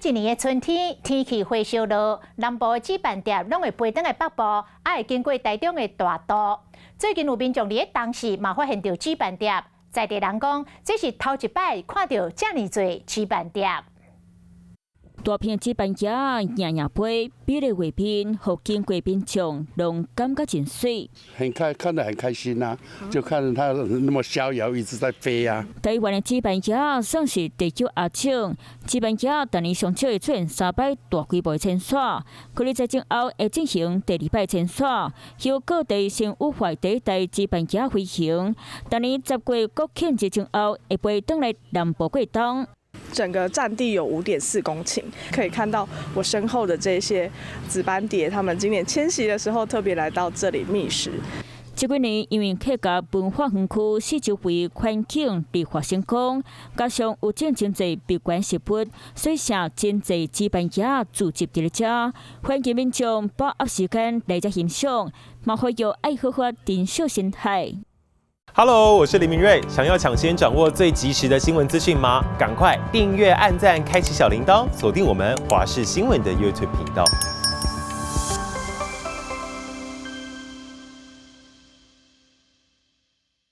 一年的春天，天氣火燒熱，南部的紫斑蝶攏會飛轉來北部，也會經過台中的大肚。最近有民眾佇咧東勢嘛發現著紫斑蝶，在地人講，這是頭一擺看著遮爾濟紫斑蝶。大片紫斑蝶營營飛，美麗畫面，予經過民眾攏感覺真媠。很開，看得很開心啊！就看著它那麼逍遙，一直在飛啊。台灣的紫斑蝶算是地球亞種，紫斑蝶逐年上少會出現三擺大規模遷徙，可能在今後會進行第二擺遷徙，由各地先有壞第一代紫斑蝶飛行，逐年10月國慶節前後會飛轉來南部過冬。整個佔地有5.4公頃，可以看到我身後的這些紫斑蝶，它們今年遷徙的時候特別來到這裡覓食。這幾年因為客家文化園區四周圍環境綠化成功，加上有種真濟蜜源食物，所以成真濟紫斑蝶聚集佇咧遮，歡迎民眾把握時間來遮欣賞，嘛呼籲愛好好珍惜生態。 Hello，我是林明瑞。想要搶先掌握最及時的新聞資訊嗎？趕快訂閱、按讚、開啟小鈴鐺，鎖定我們華視新聞的 YouTube 頻道。